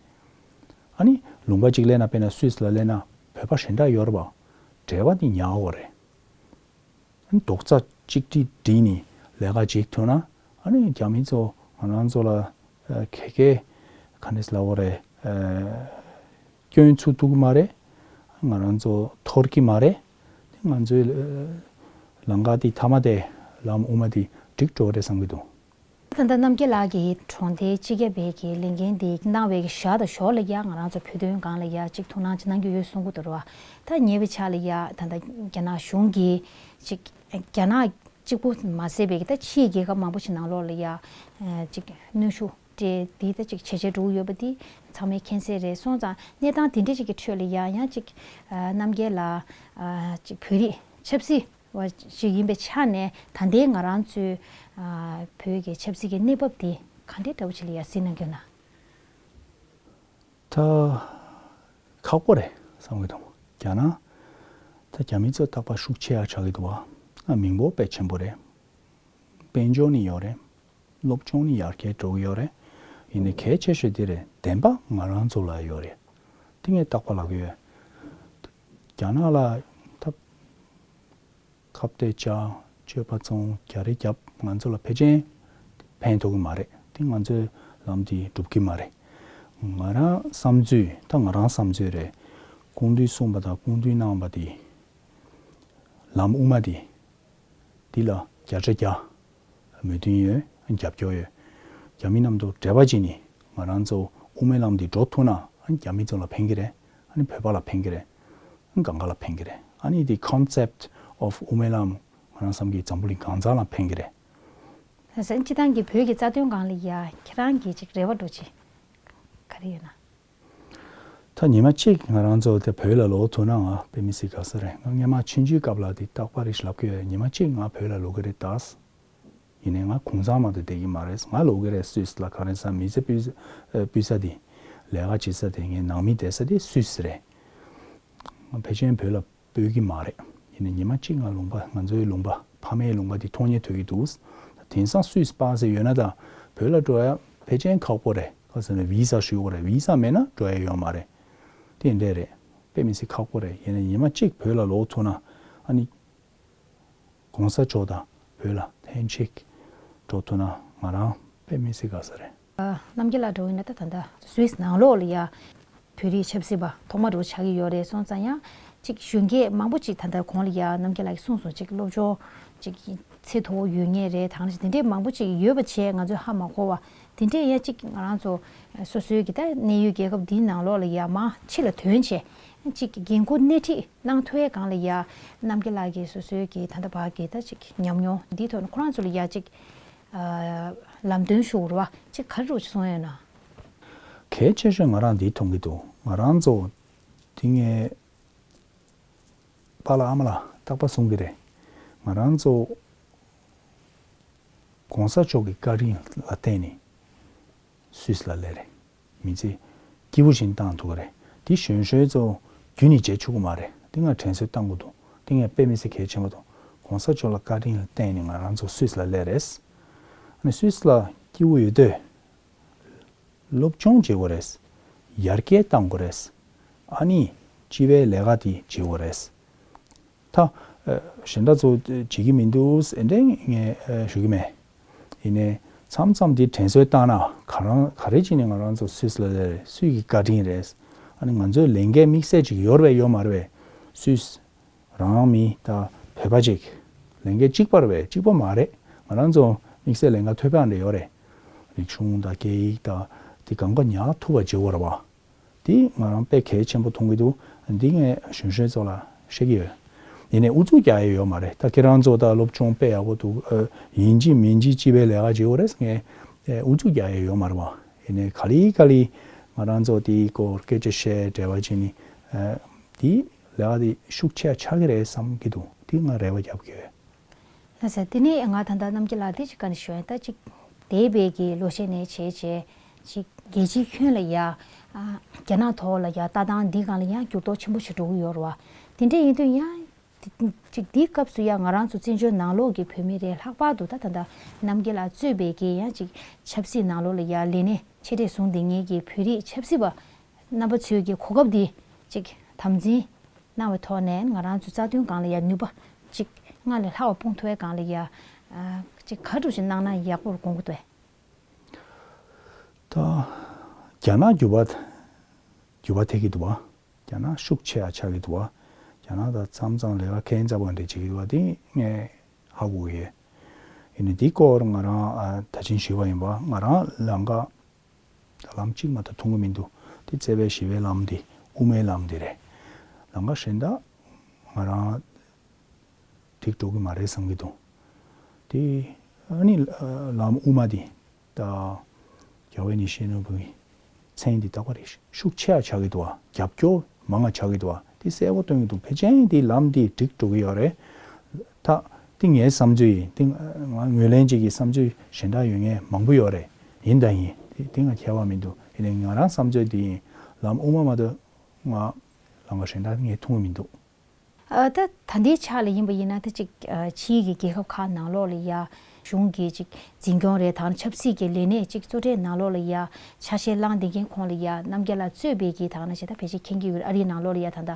ཨ་ནི་ལུང་པ་གཅིག་སླེབས་ན་དཔེར་ན་སུད་སི་ལ་སླེབས་ན་བོད་པ་གཞན་དག་ཡོད་རེད་པ། འབྲེལ་བ་འདི་ཉར་དགོས་རེད། ཨ་ནི་རྡོག་རྩ་གཅིག་སྒྲིལ་བསྒྲིལ་ནས་ལས་ཀ་བྱེད་ཐུབ་ན་ཨ་ནི་རྒྱ་མི་ཚོ་ང་རང་ཚོ་ལ་ཨ་ག་གེ་ག་འདྲས་ལབ་དགོས་རེད། ཨ་སྐྱོན་ཚུགས་ཐུབ་ཀྱི་མ་རེད། ང་རང་ཚོ་འཐོར་གྱི་མ་རེད། ང་ཚོའི་ལམ་ཁ་དེ་མཐའ་མ་དེ་ལམ་དབུ་མ་དེ་འགྲིག་འགྲོ་གི་རེད་བསམ་གྱི་འདུག་ད་ལྟ་རྣམ་རྒྱལ་ལགས་ཀྱིས་གྲོང་སྡེའི་སྤྱི་ཁྱབ་པའི་གི་ལས་འགན་དེ་གནང་བའི་གི་ཞག་དང་ཞོར་ལ་ཡ་ང་རང་ཚོ་བོད་དོན་སྒང་ལ་ཡ་གཅིག་ཐུགས་སྣང་གཅིག་གནང་རྒྱུ་ཡོད་གསུང་གི་འདུག་ར། ད་ཉེ་བའི་ཆར་ལ་ཡ་ད་ལྟ་རྒྱ་ནག་གཞུང་གིས་གཅིག་རྒྱ་ནག་གཅིག་པུ་མ་ཟད་པའི་གི་ད་ཕྱིའི་རྒྱལ་ཁབ་མང་པོ་ཞིག་ནང་ལོགས་ལ་ཡ་གཅིག་གནོན་ཤུགས་སྤྲད་དེ་ད་ཅིག་བྱས་བྱས་འགྲོ་གི་ཡོད་པ་འདི་ཚང་མས་མཁྱེན་གསལ་རེད། སོང་ཙང་གནས་སྟངས་དེ་འདྲ་ཅིག་གི་ཁྲོད་ལ་ཡང་ཡང་ཅིག་ཨ་རྣམ་རྒྱལ་ལགས་ཨ་ཅིག་བོད་རིགས་ཆབ་སྲིད་པ་ཞིག་ཡིན་པའི་ཆ་ནས་ད་ལྟའི་ང་རང་ཚོའི་ཨ་བོད་ཀྱི་ཆབ་སྲིད་ཀྱི་གནས་བབ་དེ་ག་འདྲའི་འདྲ་བོ་ཅིག་ལ་ཡང་གཟིགས་གནང་གི་ཡོད་ན། ད་ཁག་པོ་རེད་བསམ་གྱི་འདུག་རྒྱ་ནག་ད་རྒྱ་མི་ཚོ་རྟག་པར་ཤུགས་ཆེ་ཡ་ཆགས་ཀྱི་འདུག་བ། ཨ་མིང་པོ་དཔེ་ཆེན་པོ་རེད། དཔལ་འབྱོར་ནི་ཡོད་རེད། སློབ་སྦྱོང་ནི་ཡར་རྒྱས་འགྲོ་གི་ཡོད་རེད། ཡིན་ནའི་གལ་ཆེ་ཤོས་དེ་རེད། བདེན་པ་ང་རང་ཚོ་ལ་ཡོད་རེད། དེ་ངས་རྟག་པར་ལབ་ཀྱི་ཡོད། རྒྱ་ནག་ལ་ད་ཁ་གཏད་བཅག་སྤྱོད་པ་བཙོང་རྒྱ་རེ་བརྒྱབ་ང་ཚོ་ལ་ཕལ་ཆེར་ཕན་ཐོགས་ཀྱི་མ་རེད། དེ་ང་ཚོའི་ལམ་དེ་འགྲུབ་ཀྱི་མ་རེད། ང་རང་བསམ་ཚུལ་ད་ང་རང་བསམ་ཚུལ་རེད། སྐུ་མདུན་གསུངས་པ་དང་སྐུ་མདུན་གནང་བ་དེ་ལམ་དབུ་མ་དེ་འདི་ལ་བརྒྱ་ཆ་བརྒྱ་མོས་མཐུན་ཡོད། རྒྱབ་སྐྱོར་ཡོད། རྒྱ་མི་རྣམས་དང་འབྲེལ་བ་བྱས་ནས་ང་རང་ཚོ་དབུ་མའི་ལམ་འདི་འགྲོ་ཐུབ་ན་རྒྱ་མི་ཚོ་ལ་ཕན་གྱི་རེད། ཨ་ནི་བོད་པ་ལ་ཕན་གྱི་རེད། གང་ག་ལ་ཕན་གྱི་རེད། ཨ་ནི་འདི་concept of དབུ་མའི་ལམ་ང་རང་བསམ་གྱི་འཛམ་བུ་གླིང་གང་ས་ལ་ཕན་གྱི་རེད། ཟེར་སྤྱི་བཏང་གི་བོད་ཀྱི་རྩ་དོན་སྒང་ལ་ཡ་ཁྱེད་རང་གི་ཅིག་རེ་བ་འདྲ་ཅིག་ག་རེ་ཡོད་ན། ད་ཉི་མ་གཅིག་ང་རང་ཚོ་དེ་བོད་ལ་ལོག་ཐུབ་ན་ང་དཔེ་མི་སྲིད་དགའ་ས་རེད། ང་སྔོན་མ་ཆུང་ཆུང་སྐབས་ལ་དེ་རྟག་པར་རེ་ཞིག་ལབ་ཀྱི་ཡོད། ཉི་མ་གཅིག་ང་བོད་ལ་ལོག་གི་རེད་ད། ཡིན་ནའི་ང་གུང་སེང་མ་གཏོགས་བསྡད་ཀྱི་མ་རེད། ང་ལོག་གི་རེད། སུད་སི་ལ་ག་རེ་ཟ་མི་ཚེ་སྤུས་ས་སྤུས་ས་དེ་ལས་ཀ་བྱེད་ས་དེ་ངའི་ནང་མི་བསྡད་ས་དེ་སུད་སི་རེད། ང་ཕལ་ཆེར་བོད་ལ་སྤོས་ཀྱི་མ་རེད། ཡིན་ནའི་ཉི་མ་གཅིག་ང་ལུང་པ་ང་ཚོའི་ལུང་པ་ཕ་མའི་ལུང་པ་དེ་མཐོང་ཉེ་ཐོས་ཀྱི་འདུག་དེང་སང་སུད་སི་པ་སེ་ཡོད་ན་ད་བོད་ལ་འགྲོ་ཡ་ཕལ་ཆེར་ཁག་པོ་རེད། ག་ཟེར་ན་བི་ས་ཞུ་དགོས་རེད། བི་ས་མེད་ན་འགྲོ་ཡ་ཡོད་མ་རེད། དེ་འདྲས་རེད། དཔེ་མི་སྲིད་ཁག་པོ་རེད། ཡིན་ནའི་ཉི་མ་གཅིག་བོད་ལ་ལོག་ཐུབ་ན་ཨ་ནི་གོང་ས་མཆོག་དང་བོད་ལ་ཐེངས་གཅིག་འགྲོ་ཐུབ་ན་ང་རང་དཔེ་མི་སྲིད་དགའ་ས་རེད། རྣམ་རྒྱལ་ལགས་འགྲོ་ཡིན་ན་ད་ད་ལྟ་སུད་སི་ནང་ལོགས་ལ་ཡ་བོད་རིགས་ཆབ་སྲིད་པ་ཐོག་མ་འགྲོ་ཆགས་ཀྱི་ཡོད་རེད། སོང་ཙང་ཡང་ཅིག་གཞོན་སྐྱེས་མང་པོ་ཅིག་ད་ལྟ་གོང་ལ་ཡ་རྣམ་རྒྱལ་ལགས་ཀྱིས་གསུངས་སོང་། ཅིག་སློབ་སྦྱོང་ཅིག་ཚད་མཐོ་བོ་ཡོད་མཁན་རེད། ད་ག་ནང་བཞིན་དེ་འདྲས་མང་པོ་ཅིག་ཡོད་པ་བྱས་ང་ཚོས་ཧ་མ་གོ་བ་དེ་འདྲས་ཡ་ཅིག་ང་རང་ཚོ་སོ་སོའི་གི་ད་གནས་ཡུལ་རྒྱལ་ཁབ་འདིའི་ནང་ལོགས་ལ་ཡ་མ་ཕྱི་ལ་ཐོན་བྱས་ གཅིག་འགན་འཁུར་སྣེ་ཁྲིད་གནང་ཐུབ་ཡས་སྒང་ལ་ཡ་རྣམ་རྒྱལ་ལགས་ཀྱིས་སོ་སོའི་གི་ད་ལྟ་བར་གྱི་ད་གཅིག་ཉམས་མྱོང་འདིའི་ཐོག་ནས་ཁོ་རང་ཚོ་ལ་ཡ་གཅིག་ཨ་ལམ་སྟོན་ཞུ་རུ་བ་གཅིག་ག་རེ་རུ་གསུང་ཡོད་ན། གལ་ཆེ་ཤོས་ང་རང་འདི་མཐོང་གི་འདུག་ང་རང་ཚོ་དེ་སྔའི་པཱ་ལགས་ཨ་མ་ལགས་རྟག་པར་གསུང་གི་རེད། ང་རང་ཚོ་གོང་ས་མཆོག་གི་བཀའ་དྲིན་ལ་བརྟེན་ནས་སུད་སི་ལ་སླེབས་རེད། མི་ཚེ་སྐྱིད་པོ་ཞིག་བཏང་ཐུབ་ཀྱི་རེད། དེ་གཞོན་གཞོན་ཚོ་རྒྱུན་ནས་བྱེད་ཆོག་གི་མ་རེད། དེ་ང་དྲན་གསོ་བཏང་དགོས་འདུག་དེ་ངས་དཔེ་མི་སྲིད་གལ་ཆེན་པོ་འདུག་གོང་ས་མཆོག་ལ་བཀའ་དྲིན་ལ་བརྟེན་ནས་ང་རང་ཚོ་སུད་སི་ལ་སླེབས་རེད། ཨ་ནི་སུད་སི་ལ་སྐྱིད་པོ་ཡོད་དུས། སློབ་སྦྱོང་བྱེད་དགོས་རེད། ཡར་རྒྱས་གཏང་དགོས་རེད། ཨ་ནི་སྤྱི་པའི་ལས་ཀ་དེ་བྱེད་དགོས་རེད། ད་ཨ་གཞན་དག་ཚོ་བྱེད་ཀྱི་མི་འདུག་ཟེར་འདྲ་ངས་ཨ་ཞུ་གི་མེད། ཡིན་ནའི་མཚམས་མཚམས་དེ་དྲན་གསོ་བཏང་ན་ག་རང་ག་རེ་བྱས་ནས་ང་རང་ཚོ་སུད་སི་ལ་སླེབས་རེད། སུད་ཀྱི་བཀའ་དྲིན་རེད། ཨ་ནི་ང་ཚོའི་ལས་འགན་དམིགས་བསལ་ཅིག་ཡོད་རེད་པས་ཡོད་མ་རེད་པས། སུད་སི་རང་མི་དང་བོད་པ་ཅིག་ལས་འགན་གཅིག་པ་རེད་པས་གཅིག་པ་མ་རེད། ང་རང་ཚོ་དམིགས་བསལ་ལས་འགན་ཐོད་པ་འདྲ་ཡོད་རེད། རིག་གཞུང་དང་སྐད་ཡིག་དང་དེ་གང་ག་ཉར་ཐུབ་པ་བྱེད་དགོས་རེད་པ། དེ་ང་རང་དཔེ་གལ་ཆེན་པོ་མཐོང་གི་འདུག་འདི་ངས་གཞོན་གཞོན་ཚོ་ལ་བཤད་ཀྱི་ཡོད། ཡིན་ནའི་ཨུ་ཚུགས་རྒྱག་ཡས་ཡོད་མ་རེད། ད་ཁྱེད་རང་ཚོ་ད་སློབ་སྦྱོང་དཔེ་ཡག་པོ་འདུག་ཨ་ཡིན་གཅིག་མིན་གཅིག་སྤྱི་པའི་ལས་ཀ་བྱེད་དགོས་རེད། ངས་ཨུ་ཚུགས་རྒྱག་ཡས་ཡོད་མ་རེད་པ། ཡིན་ནའི་ག་ལེ་ག་ལེ་ང་རང་ཚོ་དེའི་སྐོར་སྐད་ཆ་བཤད་འབྲེལ་བ་བྱས་ནས་ཨ་དེ་ལས་ཀ་དེ་ཤུགས་ཆེ་ཆགས་ཀྱི་རེད་བསམ་གྱི་འདུག་དེ་ང་རེ་བ་རྒྱབ་ཀྱི་ཡོད། ལགས་སོ། དེ་ནས་ང་ད་ལྟ་རྣམ་རྒྱལ་ལགས་དེ་ཅིག་བཀའ་འདྲི་ཞུ་ཡ། ད་ཅིག་འདས་པའི་གི་ལོ་ཤས་ནས་བྱས་བྱས་ཅིག་རྒྱལ་སྤྱིའི་ཁྱོན་ལ་ཡ་ཨ་རྒྱ་ནག་ཐོག་ལ་ཡ་ལྟ་སྟངས་འདི་སྒང་ལ་ཡང་འགྱུར་ལྡོག་ཆེན་པོ་ཞིག་འགྲོ་གི་ཡོད་རེད་པ། དེ་འདྲ་ཡིན་དུས་ཡང་དེ་ཅིག་འདིའི་སྐབས་སུ་ཡང་ང་རང་ཚོ་བཙན་བྱོལ་ནང་ལོགས་ཀྱི་བོད་མི་རེད། ལྷག་པར་དུ་ད་ད་ལྟ་རྣམ་རྒྱལ་ལགས་གཙོས་པའི་གི་ཡང་ཅིག་ཆབ་སྲིད་ནང་ལོགས་ལ་ཡ་ལས་གནས་ཆེ་གྲས་བཟུང་བསྡད་མཁན་གྱི་བོད་རིགས་ཆབ་སྲིད་པ་རྣམ་པ་ཚོའི་གི་གོ་སྐབས་འདི་ཅིག་དམ་འཛིན་གནང་བའི་ཐོག་ནས་ང་རང་ཚོའི་རྩ་དོན་སྒང་ལ་ཡ་ནུས་པ་ཅིག་སྔར་ལས་ལྷག་པ་སྤུངས་ཐུབ་པའི་སྒང་ལ་ཡ་ཨ་ཅིག་ག་འདྲ་ཞིག་གནང་ན་ཡག་པོར་དགོངས་ཀྱི་འདུག་ད་རྒྱ་ནག་འགྱུར་བ་འགྱུར་བ་ཐེབས་ཀྱི་འདུག་པ། རྒྱ་ནག་ཤུགས་ཆེ་བ་ཆགས་ཀྱི་འདུག་པ། རྒྱ་ནག་དང་མཚམས་མཚམས་ལས་ཀ་ཁེ་ཕན་འཛའ་བོ་འདྲ་བྱེད་ཀྱི་འདུག་པ། དེ་ངས་ཧ་གོ་གི་ཡོད། ཡིན་ནའི་འདི་སྐོར་ང་རང་ཨ་ད་ཕྱིན་ཞུས་པ་ཡིན་པ། ང་རང་ལམ་ཁ་ད་ལམ་གཅིག་མ་གཏོགས་མཐོང་གི་མི་འདུག་དེ་རྩེ་བའི་ཞི་བའི་ལམ་དེ་དབུ་མའི་ལམ་དེ་རེད། ལམ་ཁ་གཞན་དག་ང་རང་འགྲིག་འགྲོ་གི་མ་རེད་བསམ་གྱི་འདུག་དེ་ཨ་ནི་ལམ་དབུ་མ་དེ་ད་རྒྱལ་བ་ཡིད་བཞིན་ནོར་བུའི་མཚན་འདི་རྟག་པར་ཤུགས་ཆེ་བ་ཆགས་ཀྱི་འདུག་བ། རྒྱབ་སྐྱོར་མང་བ་ཆགས་ཀྱི་འདུག་བ། དེ་གསལ་པོ་སྟོན་གྱི་འདུག་ཕལ་ཆེར་དེ་ལམ་དེ་འགྲིག་འགྲོ་གི་ཡོད་རེད། ད་དེ་ངའི་བསམ་ཚུལ་ཡིན། དེ་ང་ངོས་ལེན་བྱེད་ཀྱི་བསམ་ཚུལ་གཞན་དག་ཡོད་མཁན་མང་པོ་ཡོད་རེད། ཡིན་དང་ཡིན། དེ་དེ་ང་ཁྱད་པར་མི་འདུག་ཡིན་ནའི་ང་རང་བསམ་ཚུལ་དེ་ཡིན། ལམ་དབུ་མ་མ་གཏོགས་ང་ལམ་ཁ་གཞན་དག་ངས་མཐོང་གི་མི་འདུག་ཨ་ད་ད་ལྟའི་ཆ་ལ་ཡིན་པ་ཡིན་ན་ད་ཅིག་ཨ་ཕྱིའི་གི་རྒྱལ་ཁབ་ཁག་ནང་ལོགས་ལ་ཡ་གཞུང་གི་ཅིག་འཛིན་སྐྱོང་རེད་དང་ཆབ་སྲིད་ཀྱི་ལས་གནས་ཅིག་གཙོ་གྲས་ནང་ལོགས་ལ་ཡ་ཆ་ཤས་བླངས་བསྡད་མཁན་ཁོང་ལ་ཡ་རྣམ་རྒྱལ་ལགས་གཙོས་པའི་གི་ད་ག་ནང་བཞིན་ད་ཕལ་ཆེར་མཁྱེན་གྱི་ཡོད་རེད། ཨ་རིའི་ནང་ལོགས་ལ་ཡ་ད་ལྟ་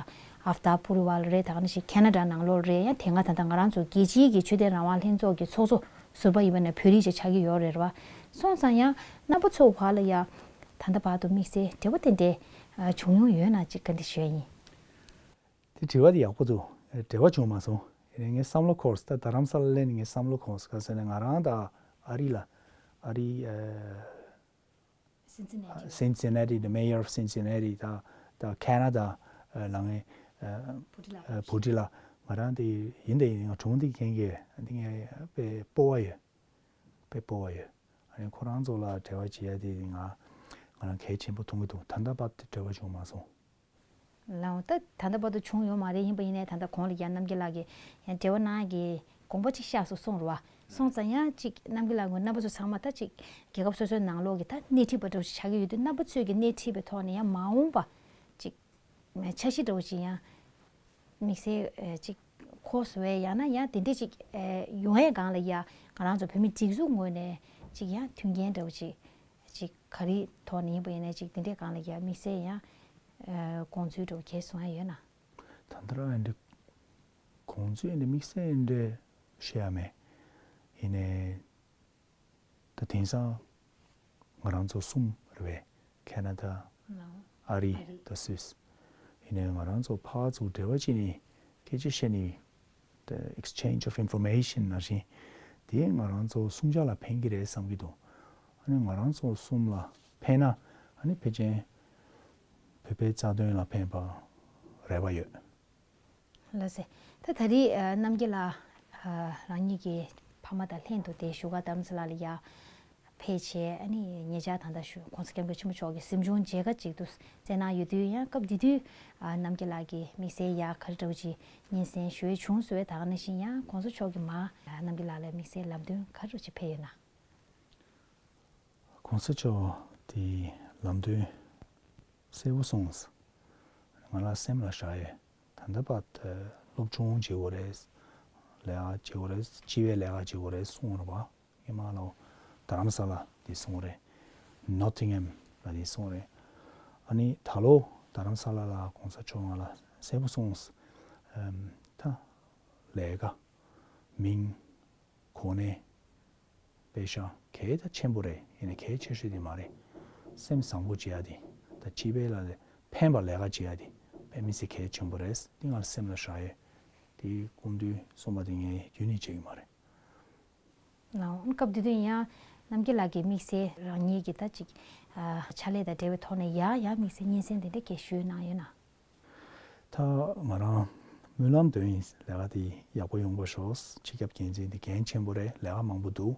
ཨབ་ཏཱ་པུ་རི་ཝལ་རེད། ད་ག་ནང་བཞིན་ཁེ་ན་ཌ་ནང་ལོགས་རེད། ཡང་དེ་སྔ་ད་ལྟ་ང་རང་ཚོ་རྒྱལ་སྤྱིའི་གི་ཆོས་དད་རང་དབང་ལྷན་ཚོགས་ཀྱི་ཚོགས་གཙོ་ཟུར་པ་ཡིན་པ་ནས་བོད་རིགས་ཅིག་ཆགས་ཀྱི་ཡོད་རེད་བ། སོང་ཙང་ཡང་རྣམ་པ་ཚོའི་བར་ལ་ཡ་ད་ལྟ་བར་དུ་དམིགས་བསལ་འབྲེལ་བ་དེ་འདྲའི་ཨ་བྱུང་མྱོང་ཡོད་ན་ཅིག་བཀའ་འདྲི་ཞུ་ཡ་ཡིན། དེ་དྲི་བ་དེ་ཡག་པོ་འདུག་འབྲེལ་བ་བྱུང་མ་སོང་། ངའི་བསམ་བློ་འཁོར། ད་རྡ་རམ་ས་ལ་སླེབས་ནས་ངའི་བསམ་བློ་འཁོར། ག་ཟེར་ན་ང་རང་ད་ཨ་རི་ལ་ཨ་རི་ཨ་Cincinnati. Cincinnati, the mayor of Cincinnati. ད་ད་Canada ལ་ངའི་བུ་ཁྲིད་ལགས། བུ་ཁྲིད་ལགས་ང་རང་དེ་ཡིན་དེ་ཡིན། ང་གྲོང་སྡེ་མཁན་གྱི་འདི་ངའི་དཔེ་སྤོབས་པ་ཡོད། དཔེ་སྤོབས་པ་ཡོད། ཨ་ནི་ཁོ་རང་ཚོ་ལ་འབྲེལ་བ་བྱེད་ཡ་དེ་ང་ང་རང་གལ་ཆེན་པོ་མཐོང་གི་འདུག་ད་ལྟ་བར་དུ་འབྲེལ་བ་བྱུང་མ་སོང་། ལགས་འོང་། ད་ད་ལྟ་བར་དུ་བྱུང་ཡོད་མ་རེད། ཡིན་པ་ཡིན་ནའི་ད་ལྟ་གོང་ལ་ཡང་རྣམ་རྒྱལ་ལགས་ཀྱིས་ཡང་འབྲེལ་བ་གནང་གི་དགོངས་པ་ཅིག་བཞག་སོང་གསུངས་རེད་བ། སོང་ཙང་ཡང་ཅིག་རྣམ་རྒྱལ་ལགས་ངོས་རྣམ་པ་ཚོ་ཚང་མ་ད་ཅིག་རྒྱལ་ཁབ་སོ་སོའི་ནང་ལོགས་ཀྱི་ད་སྣེ་ཁྲིད་པ་འདྲ་བོ་ཞིག་ཆགས་ཀྱི་ཡོད་དུས་རྣམ་པ་ཚོས་ཀྱི་སྣེ་ཁྲིད་པའི་ཐོག་ནས་ཡང་མ་འོངས་པ་ཅིག་འཆར་གཞི་འདྲ་བོ་ཅིག་ཡང་དམིགས་བསལ་ཅིག་འཁོར་སོང་བས། ཡང་ན་ཡང་དེ་འདྲས་ཅིག་ཡོང་ཡས་སྒང་ལ་ཡ་ང་རང་ཚོ་བོད་མི་སྒྲིག་འཛུགས་ངོས་ནས་ཅིག་ཡང་མཐུན་རྐྱེན་འདྲ་བོ་ཅིག་ཅིག་ག་རེའི་ཐོག་ནས་ཡིན་པ་ཡིན་ནའི་ཅིག་དེ་འདྲའི་སྒང་ལ་ཡ་དམིགས་བསལ་ཡང་དགོངས་ཚུལ་འདྲ་བོ་གལ་གསུང་ཡ་ཡོད་ན། ད་ལྟ་རང་ཡིན་འདྲ་དགོངས་ཚུལ་ཡིན་འདྲ་དམིགས་བསལ་ཡིན་འདྲ་བཤད་ཡ་མེད། ཡིན་ནའི་ད་དེང་སང་ང་རང་ཚོ་གསུམ་རེད་པས། ཁེ་ན་ཌ། ཨ་རི་དང་སུད་སི། ཡིན་ནའི་ང་རང་ཚོ་ཕར་ཚུར་འབྲེལ་བ་བྱས་ནས་སྐད་ཆ་བཤད་ནས། The exchange of information ནང་བཞིན་དེ་ང་རང་ཚོ་གསུམ་ཆ་ལ་ཕན་གྱི་རེད་བསམ་གྱི་འདུག་ཨ་ནི་ང་རང་ཚོ་གསུམ་ལ་ཕན་ན་ཨ་ནི་ཕལ་ཆེར་བོད་པའི་རྩ་དོན་ལ་ཕན་པ་ རེ་བ་ཡོད། ལགས་སེ། ད་ད་རེས་ཨ་རྣམ་རྒྱལ་ལགས་ཨ་རང་ཉིད་ཀྱི་ཕ་མ་དང་ལྷན་དུ་དེ་བཞུགས་སྒར་རྡ་རམ་ས་ལ་ལ་ཡ་ཕེབས་བྱས། ཨ་ནི་ཉེ་ཆར་ད་ལྟ་བཞུགས་༸གོང་ས་༸སྐྱབས་མགོན་ཆེན་པོ་མཆོག་གི་གཟིམ་ཆུང་མཇལ་ཁ་ཅིག་ཏུ་བསྩལ་གནང་ཡོད་དུས། ཡང་སྐབས་དེ་དུས་ཨ་རྣམ་རྒྱལ་ལགས་ཀྱི་དམིགས་བསལ་ཡ་ག་རེ་འདྲ་བོ་ཅིག་སྙན་གསན་ཞུ་ཡས་བྱུང་སོང་བས། ད་ག་ནང་བཞིན་ཡང་༸གོང་ས་མཆོག་གིས་མར་ཨ་རྣམ་རྒྱལ་ལགས་ལ་དམིགས་བསལ་ལམ་སྟོན་ག་རེ་འདྲ་བོ་ཅིག་ཕེབས་ཡོད་ན།༸གོང་ས་མཆོག་དེའི་ལམ་སྟོན་གསལ་པོ་གསུངས། ང་ལ་སེམས་ལ་བཞག་ཡོད། ད་ལྟ་བར་དུ་སློབ་སྦྱོང་བྱེད་དགོས་རེད། ལས་ཀ་བྱེད་དགོས་རེད། སྤྱི་པའི་ལས་ཀ་བྱེད་དགོས་རེད་གསུངས་རེད་པ། སྔོན་མ་ལ་རྡ་རམ་ས་ལ་དེ་གསུངས་རེད། ནོ་ཐིང་ཧེམ་ལ་དེ་གསུངས་རེད། ཨ་ནི་ད་ལོ་རྡ་རམ་ས་ལ་ལ་༸གོང་ས་མཆོག་ང་ལ་གསལ་པོ་གསུངས། ཨམ། ད་ལས་ཀ་མིང་གོ་གནས། པེ་ཤ་གལ་ད་ཆེན་པོ་རེད། ཡིན་ནའི་གལ་ཆེ་ཤོས་དེ་མ་རེད། སེམས་བཟང་པོ་བྱེད་ཡ་དེ་དང་སྤྱི་པའི་ལ་ལས་ཕན་པ་ལས་ཀ་བྱེད་ཡ་དེ་དཔེ་མི་སྲིད་གལ་ཆེན་པོ་རེད། དེ་ང་ལ་སེམས་ལ་བཞག་ཡོད། དེ་སྐུ་མདུན་གསུངས་པ་དེ་ངས་རྒྱུན་ནས་བརྗེད་ཀྱི་མ་རེད། ལགས། སྐབས་དེ་དུས་ཡང་རྣམ་རྒྱལ་ལགས་ཀྱི་དམིགས་བསལ་རང་ཉིད་ཀྱི་ད་ཅིག་ཨ་ཕྱག་ལས་དང་འབྲེལ་བའི་ཐོག་ནས་ཡ་ཡ་དམིགས་བསལ་སྙན་སེང་དེ་འདྲ་སྐད་ཞུས་གནང་ཡོད་ན། ད་ང་རང་སྨོན་ལམ་འདོན་ཡིན། ལས་ཀ་དེ་ཡག་པོ་ཡོང་བ་ཤོག་སྤྱི་ཁྱབ་འགན་འཛིན་དེ་འགན་ཆེན་པོ་རེད། ལས་ཀ་མང་པོ་འདུག་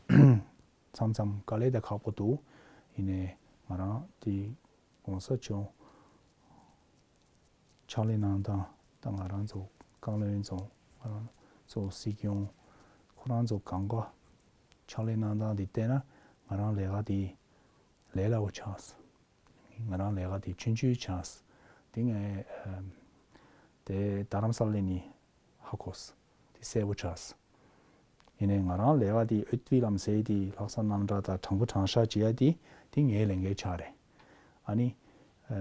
མཚམས་མཚམས་དཀའ་ལས་དང་ཁག་པོ་འདུག་ཡིན་ནའི་ང་རང་དེ་༸གོང་ས་མཆོག་ཕྱག་ལས་གནང་སྟངས་དང་ང་རང་ཚོ་བཀའ་བློན་ཚོ་ང་རང་ཚོ་སྲིད་སྐྱོང་ཁོ་རང་ཚོ་གང་ག་ཕྱག་ལས་གནང་སྟངས་དེ་བལྟས་ན་ང་རང་ལས་ཀ་དེ་ལས་སླ་བོ་ཆགས། ང་རང་ལས་ཀ་དེ་ཆུང་ཆུང་ཆགས། དེ་ངས་ཨམ། དེ་རྡ་རམ་ས་ལ་ནས་ཧ་གོ་སོང་། དེ་གསལ་པོ་ཆགས། ཡིན་ནའི་ང་རང་ལས་ཀ་དེ་ཨུཏྤལ་ལམ་སེལ་དེ་ལྷག་བསམ་རྣམ་དག་དང་དྲང་པོ་དྲང་བཞག་བྱེད་ཡ་དེ་དེ་ངའི་ལས་འགན་ཆགས་རེད། ཨ་ནི་ཨ།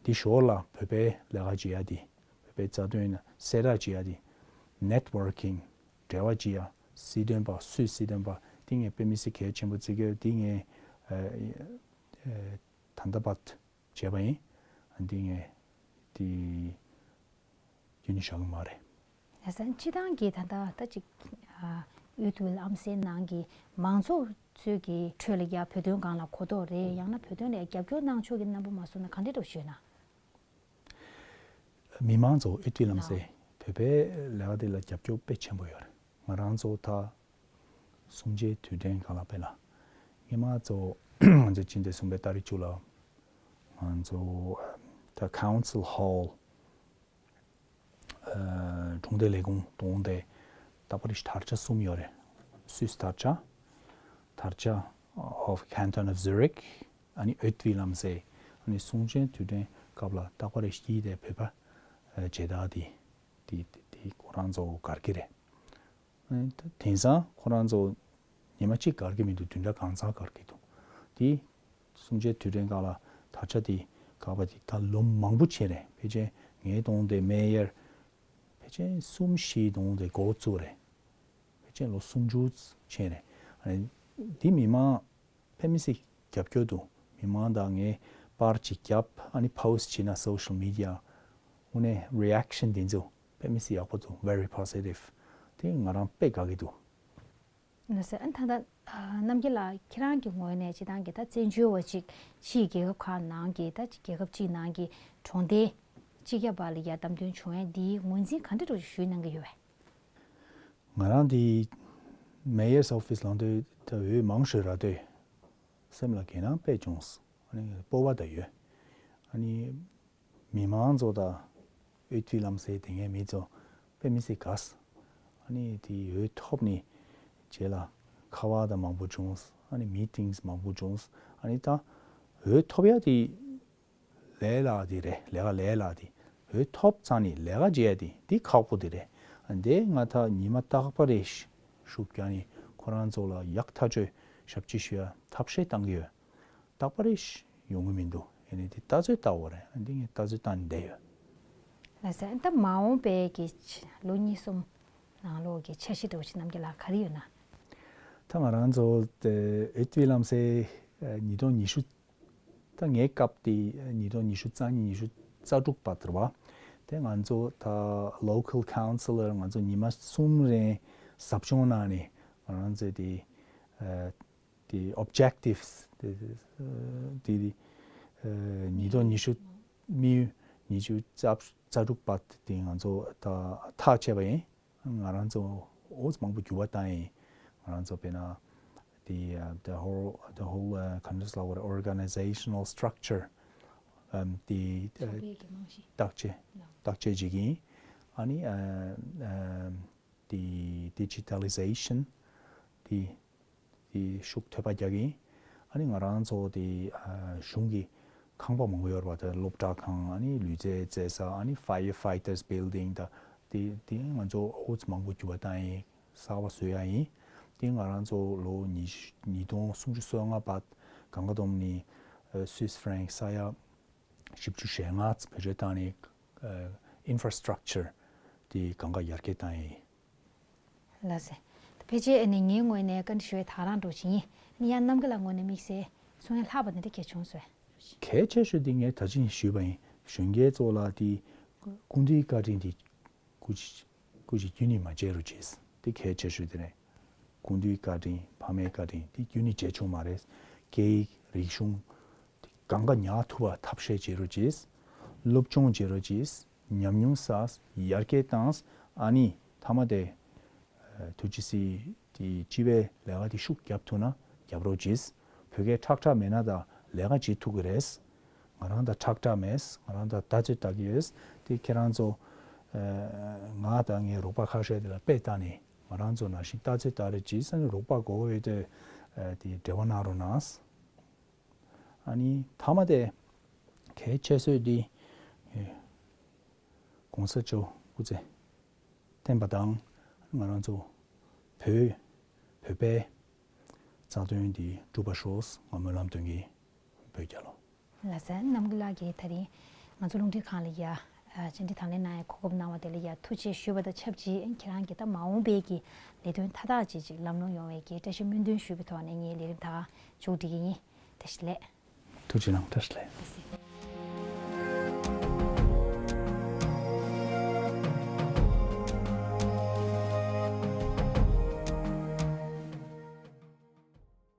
དེ་ཞོར་ལ་བོད་པའི་ལས་ཀ་བྱེད་ཡ་དེ་བོད་པའི་རྩ་དོན་གསལ་བསྒྲགས་བྱེད་ཡ་དེ་networking འབྲེལ་བ་བྱེད་ཡ་སྲིད་དོན་པ་སུས་སྲིད་དོན་པ་དེ་ངས་དཔེ་མི་སྲིད་གལ་ཆེན་པོ་བརྩི་གི་ཡོད། དེ་ངས་ཨ། ཨ། ད་ལྟ་བར་བྱས་པ་ཡིན། འདི་ངས་དེ་རྒྱུན་ནས་བཞག་གི་མ་རེད། ཡ་སན་སྤྱི་བཏང་གི་ད་ལྟ་ད་ཅིག་ཨུཏྤལ་ལམ་སེལ་ནང་གི་མང་ཚོགས་ཚོའི་གི་ཁྲོད་ལ་ཡ་བོད་དོན་སྒང་ལ་གོ་རྟོགས་རེད། ཡང་ན་བོད་དོན་ལ་རྒྱབ་སྐྱོར་གནང་ཕྱོགས་ཀྱི་རྣམ་པ་མ་བཟུང་ན་གང་འདྲ་འདྲ་ཞུས་ན། མི་མང་ཚོ་ཨུཏྤལ་ལམ་སེལ་བོད་པའི་ལས་ཀ་དེ་ལ་རྒྱབ་སྐྱོར་དཔེ་ཆེན་པོ་ཡོད་རེད། ང་རང་ཚོ་ད་གསུམ་བརྒྱད་དུས་དྲན་སྒང་ལ་དཔེ་ལ་སྔོན་མ་ཚོ་ང་ཚོ་ཕྱི་ཟླ་གསུམ་པའི་ཏ་རིག་བཅུ་ལ་ང་ཚོ་ད་council hall ཨ། གྲོང་སྡེ་ལས་ཁུངས་གདོང་དེ་རྟག་པར་དར་ཆ་གསུམ་ཡོད་རེད། སུད་སི་དར་ཆ། དར་ཆ་of Canton of Zurich ཨ་ནི་ཨུཏྤལ་ལམ་སེལ། ཨ་ནི་གསུམ་བརྒྱད་དུས་དྲན་སྐབས་ལ་རྟག་པར་གཡས་དེ་བོད་པ་མཇལ་དར་དེ་དེ་དེ་ཁོ་རང་ཚོ་གར་གྱི་རེད། དེང་སང་ཁོ་རང་ཚོ་ཉི་མ་གཅིག་གར་གྱི་མི་འདུག་བདུན་ཕྲག་གང་ཚང་གར་གྱི་འདུག་དེ་གསུམ་བརྒྱད་དུས་དྲན་སྐབས་ལ་དར་ཆ་དེ་གར་བ་དེ་ད་ལོ་མང་པོ་བྱས་རེད། ཕལ་ཆེར་ངའི་གདོང་དེ་མེ་ཡར་ཕལ་ཆེར་གསུམ་བཞི་གདོང་དེ་འགོ་བཙུགས་རེད། ཕལ་ཆེར་ལོ་སུམ་ཅུ་བྱས་རེད། ཨ་ནི་དེ་མི་མང་དཔེ་མི་སྲིད་རྒྱབ་སྐྱོར་འདུག་མི་མང་དང་ངས་པར་ཅིག་བརྒྱབ། ཨ་ནི་post བྱས་ན་social media དངོས་གནས་reaction དེ་ཚོ་དཔེ་མི་སྲིད་ཡག་པོ་འདུག very positive དེ་ང་རང་དཔེ་དགའ་གི་འདུག་ལགས་སོ། ཨ་ནི་ད་ལྟ་ཨ་རྣམ་རྒྱལ་ལགས་ཁྱེད་རང་གི་ངོས་ནས་སྤྱིར་བཏང་གི་ད་བཙན་བྱོལ་བ་ཅིག་ཕྱིའི་རྒྱལ་ཁབ་ཁག་ནང་གི་ད་ཅིག་རྒྱལ་ཁབ་ཅིག་ནང་གི་གྲོང་སྡེ་སྤྱི་ཁྱབ་པ་ལ་ཡ་བདམས་ཐོན་བྱུང་ཡ་འདིའི་ངོས་འཛིན་ག་འདྲ་འདྲ་ཞུ་གནང་གི་ཡོད་པས། ང་རང་འདི་mayor's office ལངས་དུས་ད་འོས་མང་ཤོས་རག་དུས་སེམས་ལ་དགེ་སྣང་དཔེ་བྱུང་། ཨ་ནི་སྤོབས་པ་ད་ཡོད། ཨ་ནི་མི་མང་ཚོ་དང་ཨུཏྤལ་ལམ་སེལ་དེ་སྔའི་མི་ཚོ་དཔེ་མི་སྲིད་དགའ། ཨ་ནི་དེ་འོས་ཐོབ་ནས་རྗེས་ལ་ཁ་པར་དང་མང་པོ་བྱུང་། ཨ་ནི་meetings མང་པོ་བྱུང་། ཨ་ནི་ད་འོས་ཐོབ་ཡ་དེ་ལས་སླ་དེ་རེད། ལས་ཀ་ལས་སླ་དེ་འོས་ཐོབ་ཚར་ནས་ལས་ཀ་བྱེད་ཡ་དེ་དེ་ཁག་པོ་དེ་རེད། ཨ་ནི་དེ་ང་ད་ཉི་མ་རྟག་པར་རེ་ཤུགས་རྒྱག་ནས་ཁོ་རང་ཚོ་ལ་ཡག་ཐག་ཆོད་ཞབས་ཕྱི་ཞུ་ཡ་ཐབས་ཤེས་བཏང་གི་ཡོད། རྟག་པར་རེ་ཡོང་གི་མི་འདུག་ཡིན་ནའི་དེ་ལྟ་ཚོད་ལྟ་བ་རེད། འདི་ངས་ལྟ་ཚོད་བཏང་ནས་བསྡད་ཡོད། ལགས་སོ། ད་མ་འོངས་པའི་གི་ལོ་གཉིས་གསུམ་ནང་ལོགས་ཀྱི་འཆར་གཞི་འདྲ་བོ་ཞིག་རྣམ་རྒྱལ་ལགས་ག་རེ་ཡོད་ན། ད་ང་རང་ཚོ་དེ་ཨུཏྤལ་ལམ་སེལ་ཉིས་སྟོང་ཉི་ཤུ། ད་ངའི་སྐབས་དེ་ཉིས་སྟོང་ཉི་ཤུ་རྩ་གཉིས་ཉི་ཤུ་རྩ་དྲུག་བར་དུ་རེད་པ། དེ་ང་ཚོ་ད་local councillor ང་ཚོ་ཉི་མ་གསུམ་རིང་ཟབ་སྦྱོང་གནང་ནས་ང་རང་ཚོས་དེ་དེ་objectives དེ་དེ་ཉིས་སྟོང་ཉི་ཤུ་དམིགས་ཡུལ་ ཉི་ཤུ་རྩ་རྩ་དྲུག་བར་དེ་ང་ཚོ་ད་ཐག་བཅད་པ་ཡིན། ང་རང་ཚོ་ཨོ་ཙམ་མང་པོ་འགྱུར་བ་བཏང་ཡིན། ང་རང་ཚོ་དཔེར་ན་དེ་the whole the whole country's ལ་organizational structure དེ་ཚོགས་པའི་གི་རྨང་གཞི། བརྟག་དཔྱད་ལགས། བརྟག་དཔྱད་བྱེད་ཀྱི་ཡིན། ཨ་ནི་དེ་digitalization དེ་དེ་ཤུགས་ཐོད་པ་རྒྱག་གི་ཡིན། ཨ་ནི་ང་རང་ཚོ་དེ་གཞུང་གི་ཁང་པ་མང་པོ་ཡོད་རེད་པ། དེ་སློབ་གྲྭ་ཁང་ཨ་ནི་ལུས་རྩལ་རྩེད་ས་ཨ་ནི་firefighters building དང་དེ་དེ་ང་ཚོ་ཨོ་ཙམ་མང་པོ་འགྱུར་བ་བཏང་ཡིན། གསར་པ་བཟོ་ཡ་ཡིན། དེ་ང་རང་ཚོ་ལོ་ཉིས་ཉིས་སྟོང་སུམ་ཅུ་སོ་ལྔ་བར་གང་ག་བསྡོམས་ནས་Swiss franc ས་ཡ་བཞི་བཅུ་ཞེ་ལྔ་བེད་སྤྱོད་བཏང་ནས་infrastructure དེ་གང་ག་ཡར་རྒྱས་བཏང་ཡིན། ལགས་སེ། ད་ཕལ་ཆེར་ཨ་ནི་ངའི་ངོས་ནས་བཀའ་འདྲི་ཞུ་ཡས་ད་ག་རང་འགྲོ་བཞིན་ཡིན། ཨ་ནི་ཡང་རྣམ་རྒྱལ་ལགས་ངོས་ནས་དམིགས་བསལ་གསུང་ཡ་ལྷག་པ་དེ་འདྲ་གལ་བྱུང་སོང་། གལ་ཆེ་ཤོས་དེ་ངས་ད་ཅི་ཞུས་པ་ཡིན། གཞོན་སྐྱེས་ཚོ་ལ་དེ་སྐུ་མདུན་བཀའ་དྲིན་དེ་སྐུ་མཁྱེན་སྐུ་མཁྱེན་རྒྱུན་ནས་མ་བརྗེད་རོགས་གྱིས། དེ་གལ་ཆེ་ཤོས་དེ་རེད། སྐུ་མདུན་བཀའ་དྲིན་ཕ་མའི་བཀའ་དྲིན་དེ་རྒྱུན་ནས་བརྗེད་ཆོག་མ་རེད། སྐད་ཡིག་རིག་གཞུང་དེ་གང་ག་ཉར་ཐུབ་པ་ཐབས་ཤེས་བྱེད་རོགས་གྱིས། སློབ་སྦྱོང་བྱེད་རོགས་གྱིས། ཉམས་མྱོང་བསགས། ཡར་རྒྱས་བཏང་། ཨ་ནི་མཐའ་མ་དེ་ཐུགས་རྗེ་གཟིགས་དེ་སྤྱི་པའི་ལས་ཀ་དེ་ཤུགས་རྒྱབ་ཐུབ་ན་རྒྱབ་རོགས་གྱིས། བོད་སྐད་ཁྲག་ཁྲག་མེད་ན་ད་ལས་ཀ་བྱེད་ཐུབ་ཀྱི་རེད། ང་རང་ད་ཁྲག་ཁྲག་མེད། ང་རང་ད་ལྟ་ཚོད་ལྟ་གི་ཡོད། དེ་ཁྱེད་རང་ཚོ་ང་དང་ངའི་རོགས་པ་ཁ་ཤས་དེ་ལ་དཔེ་བལྟས་ནས་ང་རང་ཚོ་ནང་བཞིན་ལྟ་ཚོད་ལྟ་རེ་བྱེད་ས་ནས་རོགས་པ་དགོས་ཡོད་དེ་དེ་འབྲེལ་བ་གནང་རོགས་གནང་། ཨ་ནི་མཐའ་མ་དེ་གལ་ཆེ་ཤོས་དེ་གོང་ས་མཆོག་སྐུ་ཚེ་བརྟན་པ་དང་ང་རང་ཚོ་བོད་བོད་པའི་རྩ་དོན་འདི་འགྲུབ་པ་ཤོག་ང་སྨོན་ལམ་འདོན་གྱི་བོད་རྒྱལ་ལོ། ལགས་སོ། རྣམ་རྒྱལ་ལགས་ཀྱིས་ད་རིང་ང་ཚོ་རླུང་འཕྲིན་ཁང་ལ་ཡ་བཅར་འདྲི་དང་ལེན་གནང་ཡ་གོ་སྐབས་གནང་བ་དེ་ལ་ཡ་ཐུགས་རྗེ་ཞུ་བ་དང་ཆབས་ཅིག་ཁྱེད་རང་གིས་ད་མ་འོངས་པའི་གི་ལས་དོན་མཐའ་དག་ཅིག་ཅིག་ལམ་ལྷོང་ཡོང་བའི་གི་བཀྲ་ཤིས་སྨོན་འདུན་ཞུ་བའི་ཐོག་ནས་ངའི་ལས་རིམ་ད་ག་མཇུག་སྒྲིལ་གྱི་ཡིན། བཀྲ་ཤིས་བདེ་ལེགས། ཐུགས་རྗེ་གནང་། བཀྲ་ཤིས་བདེ་ལེགས།